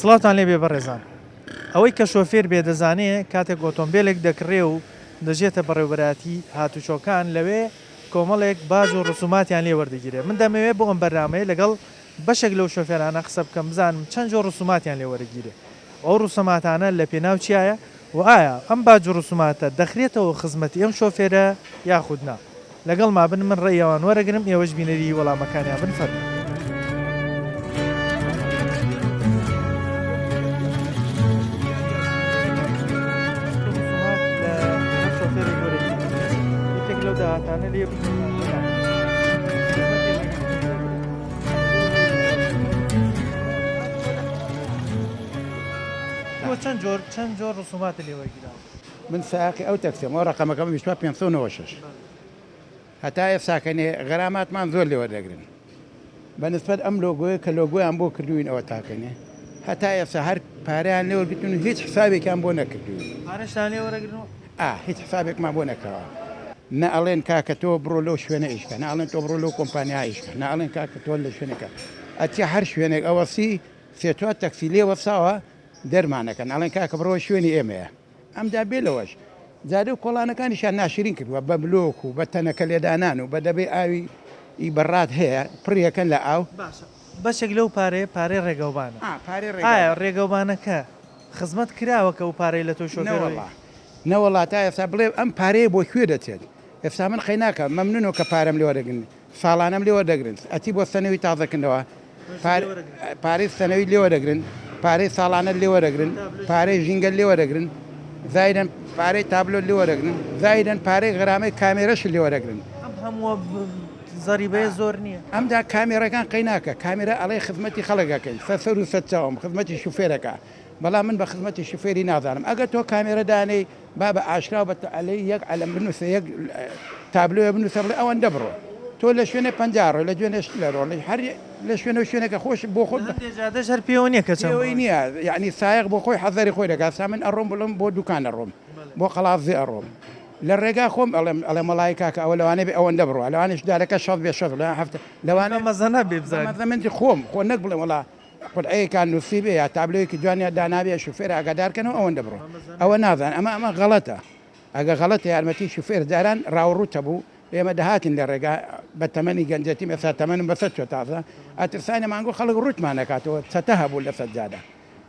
سڵاوتان لێبێ بەڕێزان. ئەوەی کە شۆفێر بێ دەزانێ کاتێک ئۆتۆمبێلێک دەکڕێ و دەچێتە بەڕێوبەرایەتی هاتوچۆکان لەوێ کۆمەڵێک باج و ڕسوماتیان لێ وەردەگیرێ. من دەمەوێ بۆ ئەم بەرنامەیە لەگەڵ بەشێک لەو شۆفێرانە قسە بکەم بزانم چەند جۆر ڕسوماتیان لێ وەرەگیرێ و ئەو ڕسوماتانە لە پێناو چیایە و ئایا ئەم باج و ڕسوماتە دەخرێتەوە خزمەتی ئەم شۆفێرە یاخود نا؟ لەگەڵما بن من ڕێی ئەوان وەرەگرم ئێوەش بینەری وەڵامەکانیان بن فەرموون. یەکێک لەو داهاتانە لێ چەند جۆر چەند جۆر ڕسومات لێ وەرگیراوە؟ من سایەقی ئەو تەکسیەم ئەو ڕەقەمەکەم 2596 هەتا ئێساکەنێ غەراماتمان زۆر لێ وەردەگرن بە نسبەت ئەم لۆگۆیە کە لۆگۆیان بۆ کردوین ئەوە تاکەنێ هەتا ئێستا هەر پارەیان لێ وەرگرتون و هیچ حسابێکیان بۆ نەکردوین. پارەشتان لێ وەرەگرن و؟ ئا هیچ حسابێکمان بۆ نەکراوە نە ئەڵێن کاکە تۆ بڕۆ لەو شوێنە ئیش کە نە ئەڵێن تۆ بڕۆ لەو کۆمپانیا ئیش کە نە ئەڵێن کاکە تۆ لە شوێنەکە ئەچێ هەر شوێنێک ئەوەسی سێ چوار تەکسی لێ وەساوە دەرمانەکەن ئەڵێن کاکە بڕۆ شوێنی ئێمەیە. ئەمجا بێ لەوەش جادە و کۆڵانەکانیشیان ناشرین کردووە بە بلۆک و بە تەنەکە لێدانان و بە دەبەی ئاوی ی بەڕاد هەیە پڕیەکەن لە ئاو. باشە بەشێک لەو پارەیە پارەی ڕێگەوبانە ئا پارەی ئایا ڕێگەوبانە. ڕێگەوبانەکە خزمەت کراوە کە ئەو پارەی لە تۆی شۆفێر وەری. نەوەڵا نەوەڵا تا ئێستا بڵێ ئەم پارەیە بۆ کوێ دەچێت ئێستا من قەیناکە مەمنونم کە پارەم لێ وەرەگرن ساڵانەم لێ وەردەگرن ئەچی بۆ سەنەوی تازەکردنەوە پارەی سەنەوی لێ وەرەگرن پارەی ساڵانەت لێ وەرەگرن پارەی ژینگەت لێ وەرەگرن زایدەن پارەی تابلۆت لێ وەرەگرن زایدەن پارەی غەرامەی کامێرەشت لێ وەرەگرن. ئەم هەمووە زەریبەیە زۆر نییە؟ ئەمجا کامێرەکان قەیناکە کامێرا ئەڵێ خزمەتی خەڵک ئەکەین سەر سەر و سەر چاوم خزمەتی شوفێرەکە بەڵام من بە خزمەتی شوفێری نازانم ئەگەر تۆ کامێرە دانێی با بە ئاشکرا و بە تەعەلەی یەک عەلەم بنووسە یەک تابلۆیە بنووسە بڵێ ئەوەندە بڕۆ تۆ لە شوێنێ 50 ڕۆی لە جوێنێ شلە ڕۆ لە هەر لە شوێنە و شوێنێکە خۆش بۆ خۆت هەندێ جادەش هەر پێوە نییە کە چەند پێوەی بڕۆی. نییە یعنی سایەق بۆ خۆی حەزەری خۆی دەکات سا من ئەڕۆم بڵێم بۆ دوکان ئەڕۆم بۆ قەڵادزێ ئەڕۆم لە ڕێگا خۆم ئەڵێم ئەڵێم وەڵایی کاکە ئەوە لەوانەیە بێ ئەوەندە بڕوا لەوانەیە دارەکە شەست بێ شەست لەوانەیە حەفتا لەوانەیە بە مەزەنە بێ بزانی. بە مەزەمەندی خۆم خۆ نەک بڵێم وەڵا قورعەیەکان نووسیبێ یا تابلۆیەکی جوانیان دانابێ شوفێر ئاگادار کەنەوە ئەوەندە بڕۆ ئەوە نازان ئەمە ئەمە غەڵەتە ئەگە غەڵەتە یارمەتی شوفێر جاران ڕاوڕووت هەبوو ئێمە دەهاتین لە ڕێگا بە تەمەنی گەنجەتیم ئێستا تەمەنم بەسەر چوە تازە ئەترساین ئەمانگۆ خەڵک ڕووتمان نەکاتەوە چەتە هەبوو لەسەر جادە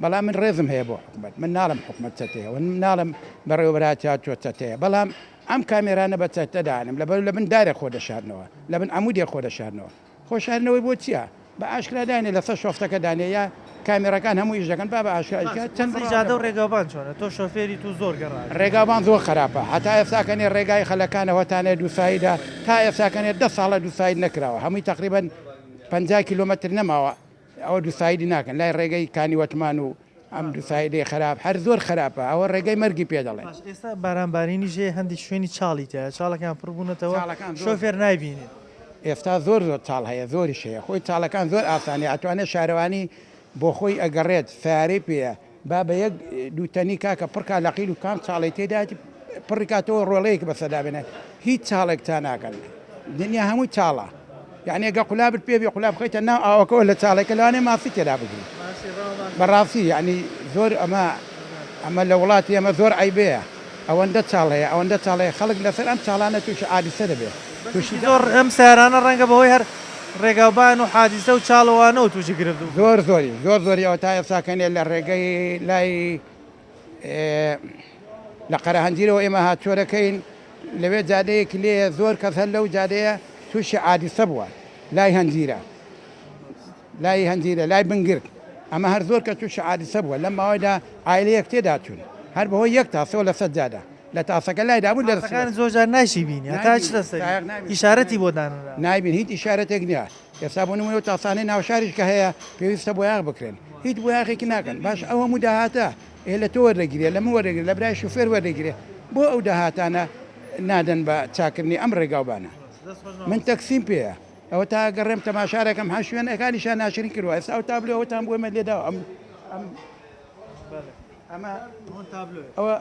بەڵام من ڕێزم هەیە بۆ حکومەت من ناڵم حکومەت چەتەیە و ناڵم بەڕێوەبەرایەتی هاتووە چەتەیە بەڵام ئەم کامێرانە بە چەتە دانم لەبەر لە بن دارێک خۆ دەشارنەوە لە بن عەمودێک خۆ دەشارنەوە خۆ شاردنەوەی بۆ چیە؟ بە ئاشکرا دانێ لەسەر شۆفتەکە دانێ یا کامێڕەکان هەموو ئیش دەکەن با بە ئاشکرا ئیش کات چەند وەزعی جادە و ڕێگاوبان چۆنە؟ تۆ شۆفێریت و زۆر گەڕاوی. ڕێگاوبان زۆر خراپە هەتا ئێستاکەنێ ڕێگای خەلەکانەوە تانێ دووسایدە تا ئێستاکەنێ دە ساڵە دووساید نەکراوە هەمووی تەقریبەن 50 کیلۆمەتر نەماوە ئەوە دووسایدی ناکەن لای ڕێگەی کانی وەتمان و ئەم دووسایدەی خراپ هەر زۆر خراپە ئەوە ڕێگەی مەرگی پێ دەڵێن. باش ئێستا باران بارینیش هەیە هەندێک شوێنی چاڵی تیایە چاڵەکان پڕ بوونەتەوە چاڵەکان زۆر شۆفێر نایبینێ. ئێستا زۆر زۆر چاڵ هەیە زۆریش هەیە خۆی چاڵەکان زۆر ئاسانە ئەتوانێت شارەوانی بۆ خۆی ئەگەڕێت سەیارەی پێیە با بە یەک دوو تەنی کاکە پڕکا لە قیل و کام چاڵەی تێدایەتی پڕی کاتەوە ڕۆڵەیەک بەسەردا بێنێ هیچ چاڵێک تا ناکەن دنیا هەمووی چاڵە یعنی گە قولابت پێ بێ قولاب بخەیتە ناو ئاوەکەوە لە چاڵێکە لەوانەیە ماسی تێدا بگری بەڕاستی یعنی زۆر ئەمە ئەمە لە وڵاتی ئەمە زۆر عیبەیە ئەوەندە چاڵ هەیە ئەوەندە چاڵ هەیە خەڵک لەسەر ئەم چاڵانە تووشی عادیسە دەبێت تووشی زۆر ئەم سەیارانە ڕەنگە بەهۆی هەر ڕێگاوبان و حادیسە و چاڵەوانەوە تووشی گرفت بوون. زۆر زۆری زۆر زۆری ئەوە تا ئێستا کەنێ لە ڕێگەی لای لە قەرەهەنجیرەوە ئێمە هاتچۆ دەکەین لەوێ جادەیەکی لێیە زۆر کەس هەر لەو جادەیە تووشی عادیسە بووە لای هەنجیرە لای هەنجیرە لای بنگرد ئەمە هەر زۆر کە تووشی عادیسە بووە لەم ماوەیدا عایلەیەک تێدا چوون هەر بەهۆی یەک تاسەوە لەسەر جادە لە تاسەکە لای دابوو لە تاسەکان زۆر جار نایشی بینی هەتا چتە سەری ئیشارەتی بۆ دانراوە. نایبین هیچ ئیشارەتێک نییە ئێستا بۆ نمونە ئەو تاسانەی ناوشاریش کە هەیە پێویستە بۆیاغ بکرێن هیچ بۆیاغێکی ناکەن باش ئەو هەموو داهاتە ئێ لە تۆ وەردەگیرێ لە من وەردەگیرێ لە برای شوفێر وەردەگیرێ بۆ ئەو داهاتانە نادەن بە چاکردنی ئەم ڕێگاوبانە من تەکسیم پێیە ئەوە تا گەڕێم تەماشا دەکەم هەر شوێنەکانیشیان ناشرین کردووە ئێستا ئەو تابلۆ ئەوەتان بۆ ئێمە لێداوە ئەم ئەم ئەمە ئەوە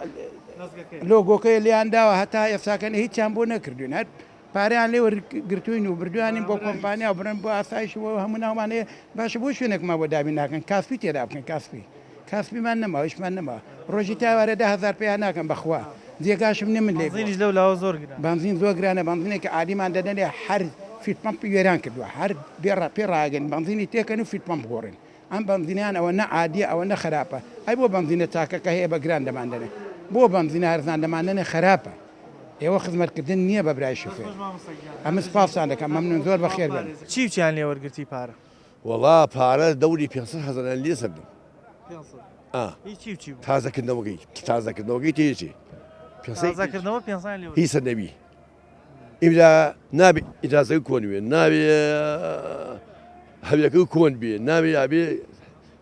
لۆگۆکەی لێیان داوە هەتا ئێستاکەن هیچیان بۆ نەکردوین هەر پارەیان لێ وەرگرتوین و بردویانین بۆ کۆمپانیا و برن بۆ ئاسایش و هەموو ناومان هەیە باشە بۆ شوێنێکمان بۆ دابین ناکەن کاسپی تێدا بکەن کاسپی. کاسبیمان نەماوە هیچمان نەماوە ڕۆژی تا ئێوارێ 10,000 پیا ناکەم بەخوا جێگاشم نیە من لێی بڕۆم. بەنزینیش لەو لاوە زۆر گرانە. بەنزین زۆر گرانە بەنزینێکی عادیمان دەدەنێ هەر فیت پەمپی وێران کردوە هەر بێ ڕا پێ ڕاگەن بەنزینی تێکەن و فیت پەمپ گۆڕین ئەم بەنزینەیان ئەوە نە عادیە ئەوە نە خراپە ئەی بۆ بەنزینە چاکەکە هەیە بە گران دەماندەنێ بۆ بەنزینە هەرزان دەماندەنێ خراپە ئێوە خزمەتکردن نییە بە برای شوفێر ئەمن سپاستان دەکەم مەمنون زۆر بەخێر بێن. چی و چیان لێ وەرگرتی پارە؟ وەڵا پارە دەوری 500 هەزاریان لێ سەندم. 500 ئا. هی چی و چی بوو؟ تازەکردنەوەکەی تازەکردنەوەکەی تێچێ. تازەکردنەوە 500 لێ هی سەر نەبی. ئیمجا نابێ ئیجازەکە کۆن بێ نابێ هەویەکە کۆن بێ نابێ ئابێ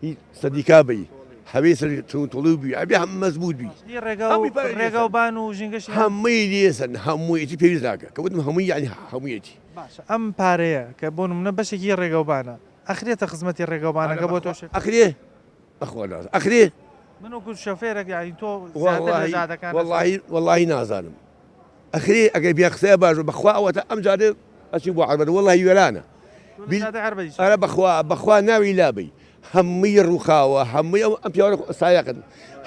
هی سەدیکا بی هەوی سەر تۆڵی بی ئەبێ هەم مەزبوط بی هی ڕێگا و هەمووی پارەی ڕێگا و لێسەن. بان و ژینگەشی هەمووی لێسەن هەموویەتی پێویست ناکە کە وتم هەمووی یعنی هەموویەتی. باشە ئەم پارەیە کە بۆ نمونە بەشێکی ڕێگا و بانە ئەخرێتە خزمەتی ڕێگا و بانەکە بۆ تۆ ئەخرێ بەخوا نازانم ئەخرێ. من وەکو شۆفێرێک یعنی تۆ زیاتر لە وەڵاهی جادەکان وەڵاهی وەڵاهی نازانم ئەخرێ ئەگەر بیا قسەیە باش بەخوا ئەوەتە ئەم جادە ئەچی بۆ عەربەت وەڵاهی وێرانە ئەرە بەخوا بەخوا ناوی لابەی هەمووی ڕووخاوە هەمووی ئەو ئەم پیاوە سایەقن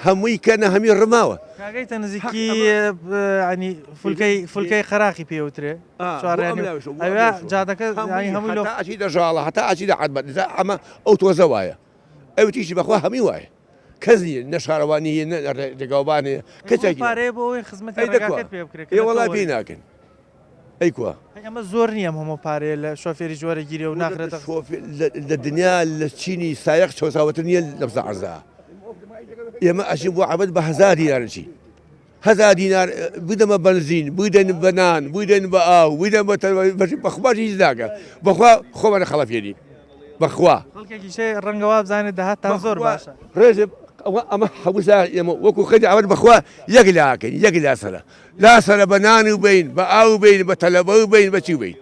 هەمووی کەنە هەمی ڕماوە. کاگەیتە نزیکی ینی فولکەی فولکەی قەراخی پێوترێ ئەوێ جادەکە هەمووی لۆ ئەچی دەژاڵە هەتا ئەچی دە عەربەت ئەمە ئەو تۆزە وایە ئەو تیشی بەخوا هەمووی وایە کەس نییە نە شارەوانی هەیە نە ڕێگاوبان هەیە کەسێک پارەیە بۆ ئەوەی خزمەتی ڕێگاکەت پێ بکرێت ئێ وەڵا پێی ناکەن ئەی کوا؟ ئەی ئەمە زۆر نییە ئەم هەموو پارەیە لە شۆفێریش وەرەگیرێ و ناخرێتە شۆفێر لە دنیا لە چینی سایەق چەوساوەتر نییە لەم عەرزا ئێمە ئەچین بۆ عەبەد بە هەزار دینار ئەچین هەزار دینار بدەمە بەنزین بدەن بە نان بدەن بە ئاو بدەن بە بەخوا هیچ ناکە بەخوا خۆمان خەڵەفێنین بەخوا خەڵکێکیش هەیە ڕەنگە وا بزانێت داهاتتان زۆر باشە. ڕێزێ ئەوە ئەمە هەموو سا ئێمە وەکو خەتی ئەوەت بەخوا یەک لاکەین یەک لا سەرە لا سەرە بە نان و بین بە ئاو بین بە تەلەبە و بین بە چی بین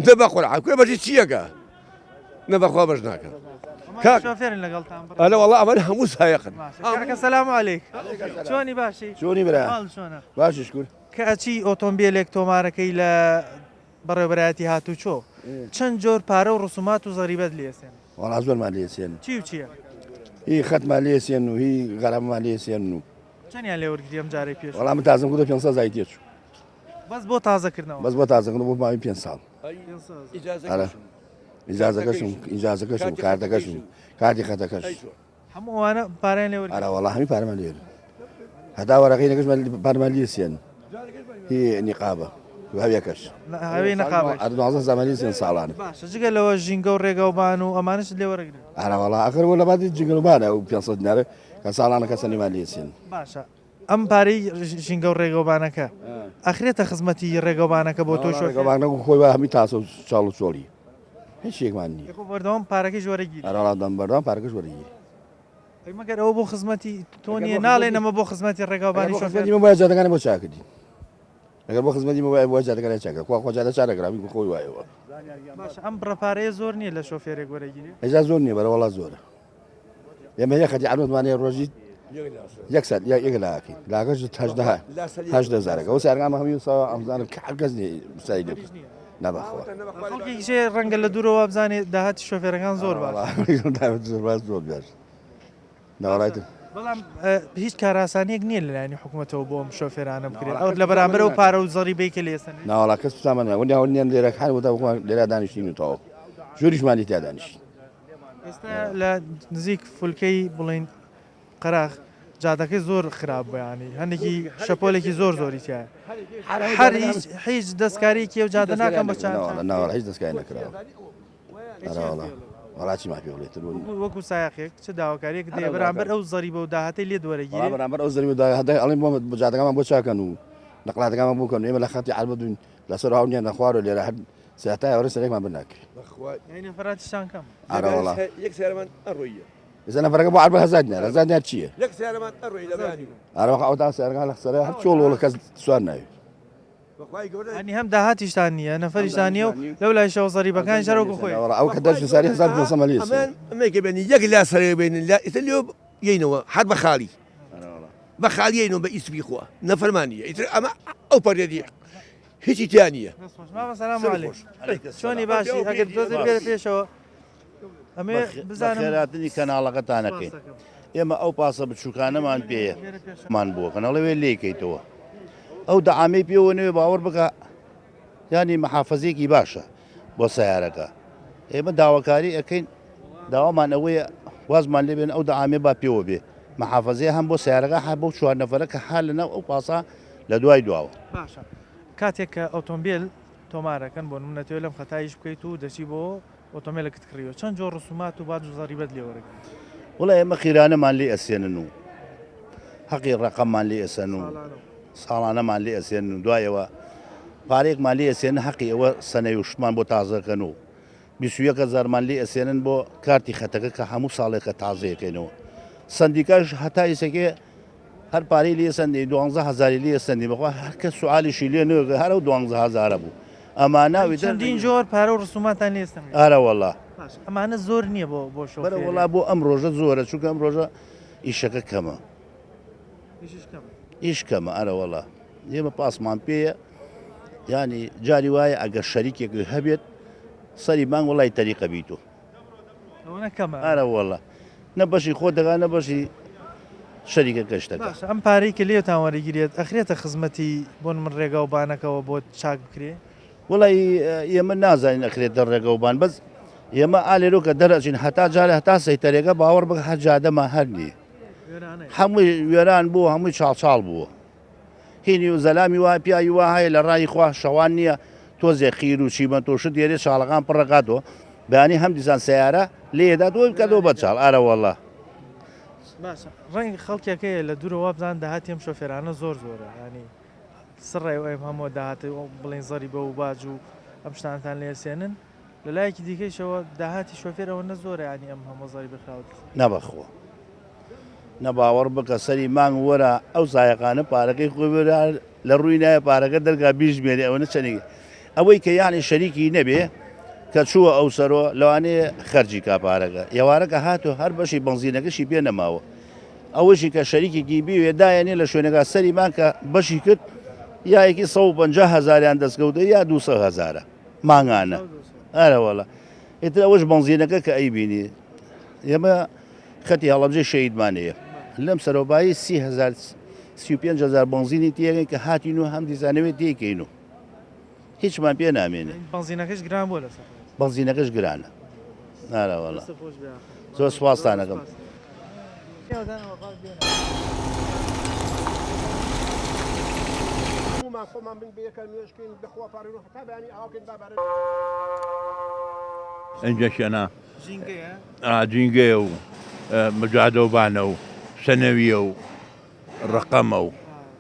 نە بە قورعان کوێ بەشی چییەکە نە بەخوا بەش ناکە کاک شۆفێرن لەگەڵتان بڕ ئەلە وەڵا ئەمە هەموو سایەقن کاکە سەلام عەلەیک چۆنی باشی چۆنی برا ماڵ چۆنە باشی شکور کە ئەچی ئۆتۆمبیلێک تۆمارەکەی لە بەڕێوەبەرایەتی هاتوچۆ چەند جۆر پارە و ڕسومات و زەریبەت لێ ئەسێنن؟ وەڵا زۆرمان لێ ئەسێنن. چی و چییە؟ هی خەتمان لێ ئەسێنن و هی غەرامەمان لێ ئەسێنن و. چەنیان لێ وەرگری ئەم جارەی پێشوو؟ وەڵا من تازەم کردەوە 500 هەزاری تێچوو. بەس بۆ تازەکردنەوە؟ بەس بۆ تازەکردنەوە بۆ ماوەی پێنج ساڵ. ئەرە ئیجازەکەشم ئیجازەکەشم کارتەکەشم کارتی خەتەکەش. هەموو ئەوانە پارەیان لێ وەرگرت؟ ئەرە وەڵا هەمی پارەمان لێ وەرگرت. هەتا وەرەقەی نەکەشمان پارەمان لێ سێن. هی نیقابە هەویەکەش. هەوی نەقابەش. ئەرە 12 هەزارمان لێ سێن ساڵانە. باشە جگە لەوە ژینگە و ڕێگاوبان و ئەمانەشت لێ وەرەگرن؟ ئەرە وەڵا ئەخر وە لە باتی ژینگەوبانە ئەو 500 دینارە کە ساڵانە کەسە لێمان لێ سێن. باشە ئەم پارەی ژینگە و ڕێگەوبانەکە ئەخرێتە خزمەتی ڕێگەوبانەکە بۆ تۆ شۆفێر؟ ڕێگەوبانەکە خۆی وا هەمی تاسە و چاڵ و چۆڵی. هیچ شتێکمان نییە. خۆ بەردەوام پارەکەیش وەرەگیری. ئەرە وەڵا دەم بەردەوام پارەکەش وەرەگیری. ئەی مەگەر ئەوە بۆ خزمەتی تۆ نییە ناڵێن ئەمە بۆ خزمەتی ڕێگاوبانی شۆفێر. ئەگەر بۆ خزمەتی من بوایە جادەکانی بۆ چاکردین. ئەگەر بۆ خزمەتی من بوایە بۆ جادەکانی چاکرد. خوا خۆ جادە چاکرا بی خۆی وایەوە. باشە ئەم بڕە پارەیە زۆر نییە لە شۆفێرێک وەرەگیرێ؟ ئەجا زۆر نییە بەرە وەڵا زۆرە. ئێمە یەک خەتی عەرمەتمان هەیە ڕۆژی یەک سەر یەک لاکەین لاکەش هەژدە هەژدە هەزارەکە ئەو سارگامە هەموو ساوە ئەمزانم کە هەر کەس نییە سای لێ بکات نەبەخوا خەڵکێکیش هەیە ڕەنگە لە دوورەوە وابزانێ داهاتی شۆفێرەکان زۆر باشە. داهات زۆر باش زۆر باش ناوەڕای تر. بەڵام هیچ کارئاسانییەک نییە لەلایەنی حکومەتەوە بۆ ئەم شۆفێرانە بکرێت ئەو لە بەرامبەر ئەو پارە و زەریبەی کە لێ ئەسەنێت. ناوەڵا کەس پسامان نایە وەنیا وەنیان لێرە هەر وەتا خۆمان لێرە دانیشتین و تەواو ژووریشمان لێ تیا دانیشتین. ئێستا لە نزیک فولکەی بڵین قەراخ جادەکەی زۆر خراپ بوو ینی هەندێکی شەپۆلێکی زۆر زۆری تایە هەر هیچ دەستکاریکی و جادە ناکەم بە چاوە هیچ دەستکاری نەکراوە وەڵا چی مافی بڵێتر وەکو سایەقێک چ داواکاریەک دێ بەرامبەر ئەو زەریبە و داهاتەی لێ دوەرەگیری بەرامبەر ئەو زەریبە داهاتەی ئەڵێن بۆ جادەکەمان بۆ چاکەن و نەقلاتەکەمان بۆ کەن ئێمە لە خەتی عەربەت بووین لەسەر هاونیان نەخوارە لێرە هەر سەرەتای ئەوڕێ سەرێکمان بر ناکرێ. بەخوا. یانی نەفەراتیشتان کەمە. ئەرە وەڵا. یەک سەیارەمان ئەڕۆییە. ئێستا نەفەرەکە بۆ عەربە هەزار دینار هەزار دینار چییە؟ یەک سەیارەمان ئەڕۆی لە بەیانی. ئەرە وەخ ئەوەتا سەیارەکان لە سەرە هەر چۆڵ وەڵە کەس سوار ناوێ. بەخوای گەورە. یانی هەم داهاتیشتان نییە نەفەریشتان نییە و لەو لایشەوە زەریبەکانیش هەر وەکو خۆی. وەڵا ئەو کە دەرچوو ساری 1500 مەلیس. ئەمان ئەمەی کە بێنی یەک لا سەرێ بێنن لا ئیتر لێ یەینەوە هەر بە خاڵی. بە خاڵی یەینەوە بە ئیسپی خوا نەفەرمان نییە ئیتر ئەمە ئەو پەڕێتی هیچی تیا نییە. دەست خۆش مامە سلام علیک چۆنی باشی ئەگەر تۆزێ بێرە پێشەوە ئەمێ بزانم بەخێراتنی کەناڵەکەتانەکەین. ئێمە ئەو پاسە بچووکانەمان پێیە مان بووە کەناڵەوێ لێکەیتەوە ئەو دەعامی پێوە نوێ باوەڕ بکە ینی محافزێکی باشە بۆ سیارەکە ئێمە داواکاری ئەەکەین داوامان ئەوەیە وازمان لێبێن ئەو دەعامێ با پێوە بێ محافزەیە هەم بۆ سیارەکە هە بۆ چوار نەفرە کە حال لەناو ئەو پاسا لە دوای دواوە. باشە کاتێک کە ئۆتۆمبێل تۆمارەکەن بۆ نمونە تۆ لەم خەتا ئیش بکەیت و دەچی بۆ ئۆتۆمبێلەکت کڕیوە چەند جۆر ڕسومات و باج و زەریبەت لێ وەرەگری؟ وەڵا ئێمە قیرانەمان لێ ئەسێنن و هەقی ڕەقەممان لێ ئەسەن و ساڵانەمان لێ ئەسێنن و دوایەوە پارەیەکمان لێ ئەسێنن هەقی ئەوە سەنەوی و شتمان بۆ تازەکەن و 21 هەزارمان لێ ئەسێنن بۆ کارتی خەتەکە کە هەموو ساڵێکە تازەیەکەینەوە سندیکاش هەتا ئیسەکێ هەر پارەی لێ سەندی دوانزە هەزاری لێ سەندی بەخوا هەر کەس سوالیشی لێ نەکرد هەر ئەو دوانزە هەزارە بوو ئەمانە چەندین جۆر پارە و ڕسوماتان لێ سەندی ئارە وەڵا باش ئەمانە زۆر نییە بۆ بۆ شۆفێر بەرە وەڵا بۆ ئەم ڕۆژە زۆرە چونکە ئەم ڕۆژە ئیشەکە کەمە ئیشیش کەمە ئیش کەمە ئەرە وەڵا ئێمە پاسمان پێیە ینی جاری وایە ئەگەر شەریکێک هەبێت سەری مانگ وڵی تەریقە بیتۆ ئەوەنە کەمە. ئەرە وەڵا نە بەشی خۆت دەکا نە بەشی شەریکەکەش دەکا. باشە ئەم پارەی کە لێتان وەرەگیرێت ئەخرێتە خزمەتی بۆ من ڕێگا و بانەکەوە بۆ چاک بکرێ؟ وەڵی ئێمە نازانین ئەخرێتە ڕێگە و بان بەس ئێمە ئالێرۆ کە دەرەچین هەتا جارێ هەتا سەیتەرێکە باوەڕ بکە هەر جادەمان هەر نییە هەمووی وێران بوو هەمووی چاڵچاڵ بووە. هینی و زەلامی وا پیاوی وا هەیە لە ڕای خوا شەوان نییە تۆزێ خیر و چیمەنتۆ شت دێرێ چاڵەکان پڕەکاتەوە بەیانی هەم دیسان سەیارە لێدات وەی بکاتەوە بە چاڵ ئارە وەڵا. باشە ڕەنگ خەڵکێک هەیە لە دوورەوە وابزان داهاتی ئەم شۆفێرانە زۆر زۆرە یانی سڕای ئەم هەموو داهاتە بڵێن زەریبە و باج و ئەم شتانتان لێ سێنن لە لایەکی دیکەیشەوە داهاتی شۆفێر ئەوەندە زۆرە یانی ئەم هەموو زەریبە خراوەتە سەر. نا بەخوا نە باوەڕ بکە سەری مانگ وەرە ئەو سایەقانە پارەکەی خۆی وەرە لە ڕووی نایە پارەکە دەرکا بیژمێرێ ئەوەنە چەنێک ئەوەی کە یانی شەریکی نەبێ کە چووە ئەو سەرۆ لەوانەیە خەرجی کا پارەکە ئێوارەکە هاتو هەر بەشی بەنزینەکەشی پێ نەماوە ئەوەشی کە شەریکێکی بیوێ دایەنێ لە شوێنەکە سەری مانگ کە بەشی کرد یایەکی 150 هەزاریان دەستکەوتە یا 200 هەزارە مانگانە ئەرە وەڵا ئیتر ئەوەش بەنزینەکە کە ئەیبینی ئێمە خەتی هەڵەبجەی شەهیدمان هەیە لەم سەرۆبایی 30هزار 35هزار بەنزینی تێگەین کە هاتین و هەم دیزانەوێت تێکەین و هیچمان پێ نامێنێ بەنزینەکەش گران بۆ لەسەر بەنزینەکەش گرانە نارە وەڵا زۆر سوپاستانەکەم. هەموومان خۆمان بن بەیەکە نوێژکەین لەخوا پاڕێنەوە هەتا بەیانی ئاواکەین با باران ئینجەکشەنە جینگەیە و مجادەوبانە و سەنەویە و ڕەقەمە و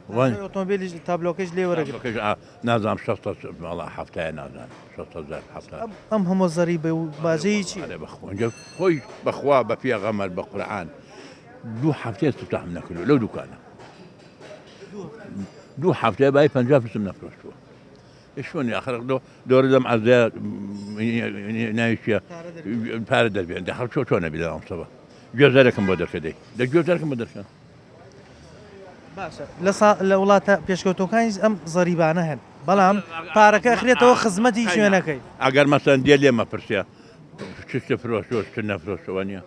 ئۆتۆمبیلیش تابلۆکەش لێ وەرەگرن. نازانم شەست وەڵا حەفتایە نازانم شەست هەزار حەفتا. ئەم هەموو زەریبە و باجەی چییە؟ ئەرێ بەخوا ئینجا خۆی بەخوا بە پێغەمبەر بە قورعان دوو هەفتەیە استفتاحم نەکردووە لەو دوکانە دوو هەفتەیە بای پەنجا فلسم نەفرۆشتووە شۆنی ئاخر دۆرە دەم عەزە ناوی چییە پارە دەربێن دەخەڵ چۆ چۆنە بی لە ئەمسەوە گوێزەرێکم بۆ دەرکە دەی دە گوێزەرکم بۆ دەرکە باشە لە وڵاتە پێشکەوتوەکانیش ئەم زەریبانە هەن بەڵام پارەکە ئەخرێتەوە خزمەتی شوێنەکەی. ئەگەر مەسەن دێ لێ مەپرسێ چشت فرۆشتوە شت نەفرۆشتوە نیە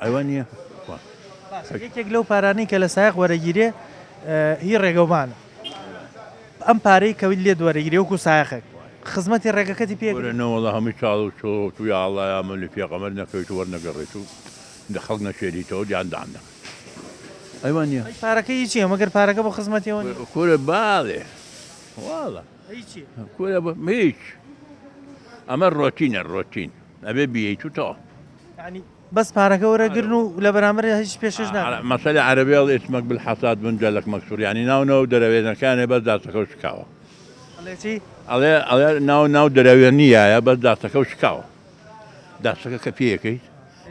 ئەوە نیە. باشە یەکێک لەو پارانەی کە لە سایەق وەرەگیرێ هی ڕێگەوبانە ئەم پارەی کە لێت وەرەگیرێ وەکو سایەقێک خزمەتی ڕێگەکەتی پێ کورە نەوەڵا هەمووی چاڵ و چۆت و یاڵڵا یا ملی پێغەمبەر نەکەویت و وەرنەگەڕێیت و لە خەڵک نەشێلیتەوە دیان دان دەکەن ئەی وا نییە؟ ئەی پارەکە هی چییە مەگەر پارەکە بۆ خزمەتی ئەوە نییە؟ کورە باڵێ واڵا هی چییە؟ کورە بۆ هیچ ئەمە ڕۆتینە ڕۆتین ئەبێ بیەیت و تەواو. یانی بەس پارەکە وەرەگرن و لە بەرامبەر هیچ پێشکەش ناکەن. مەسەلی عەرەبی ئەڵێ اسمک بالحصاد منجلک مکسور یانی ناو ناو دەرەوێنەکانێ بەس داسەکەو شکاوە. ئەڵێ چی؟ ئەڵێ ئەڵێ ناو ناو دەرەوێنیایە بەس داسەکەو شکاوە. داسەکە کە پێیەکەیت.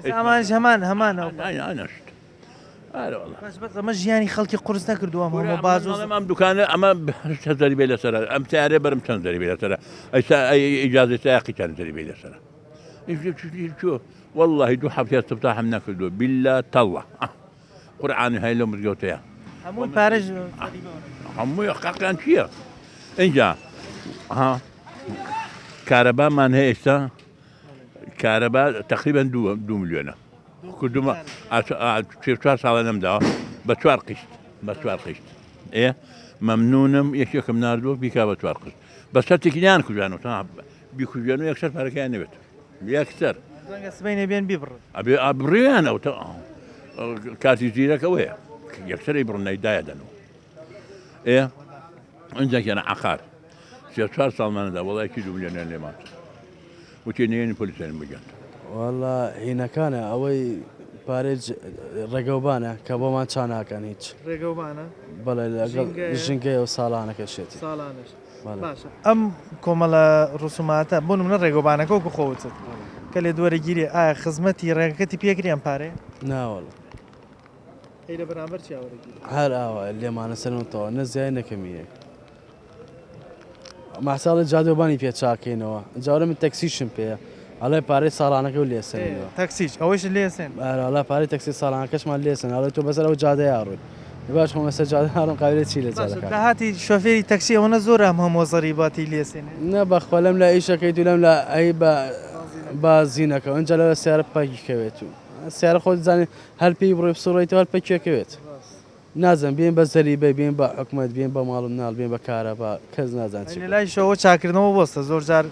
ئێستا ئەمانیش هەمان هەمان ئەو. نەشت. ئارە وەڵا. بەس بەس ئەمە ژیانی خەڵکی قورس نەکردووە ئەم هەموو باج و. ئەم دوکانە ئەمە چەند زەریبەی لەسەرە ئەم سەیارەیە بەرم چەند زەریبەی لەسەرە ئەی ئیجازەی سایەقی چەند زەریبەی لەسەرە. واللهی دوو هەفتەیە استفتاحم نەکردووە بیلا تەڵە قورعانی هەیە لەو مزگەوتەیە هەمووی پارەش هەمووی قەقیان چییە اینجا ها کارەبامان هەیە ئێستا کارەبا تقریبا دو ملیۆنە. کردومە چوار ساڵە نەمداوە بە چوار قیشت بە چوار قیشت ئێ مەمنونم یەکێکم ناردووە بیکا بە چوار قشت بە شەرتێکی نیان کوژانەوە تا بیکوژێن و یەکسەر پارەکەیان نەبێت یەکسەر ڕەنگە سبەینێ بێن بیبڕن ئەبێ ئابڕیان ئەو کاتی زیرەکەوەیە یەکسەری بڕن نەیدایە دەنەوە ئێ ئەنجا کێنە عقار سێ چوار ساڵمانەدا وڵایکی دوو ملیۆنیان لێمان وتی نەیەنی پۆلیسیان بگەن. وەڵا هینەکانە ئەوەی پارەی ڕێگەوبانە کە بۆمان چا ناکەن هیچ. ڕێگەوبانە؟ بەڵێ لەگەڵ ژینگەیە و ساڵانەکەشێتی. ساڵانەش. باشە ئەم کۆمەڵە ڕسوماتە بۆ نمونە ڕێگەوبانەکە وەکو خۆ وتت کە لێ دووەرەگیرێ ئایا خزمەتی ڕێگەکەتی پێکری ئەم پارەیە؟ نا وەڵا. ئەی لە بەرامبەر چیا وەرەگیرێ؟ هەر ئاوا لێمانە سەرنەوە نە زیای نە کەمییەک. مەحساڵی جادەوبانی پێ چاکەینەوە جارە من تەکسیشم پێیە ئەڵێ پارەی ساڵانەکە و لێسەنەوە تەکسیش ئەوەیش لێسێن ئەڵێ پارەی تەکسی ساڵانەکەشمان لێسن ئەڵێ تۆ بەسەر ئەو جادەیە ڕۆی باش خۆم لەسەر جادە هاڕم قابلە چی لە جادەکە داهاتی شۆفێری تەکسی ئەوەنە زۆر ئەم هەموو زەریباتی لێسێنێ نە بەخوا لەم لا ئیشەکەیت و لەم لا ئەی بە بازینەکە ئەنجا لەوە سیارە پاکی کەوێت و سیارە خۆت زانێ هەر پێی بڕۆی بسوڕێیتەوە هەر پەکیەکەوێت. نازانم بێن بە زەریبە بێن بە حکومەت بێن بە ماڵ و مناڵ بێن بە کارەبا کەس نازان چی لە لایشەوە چاکردنەوە بۆستە زۆر جار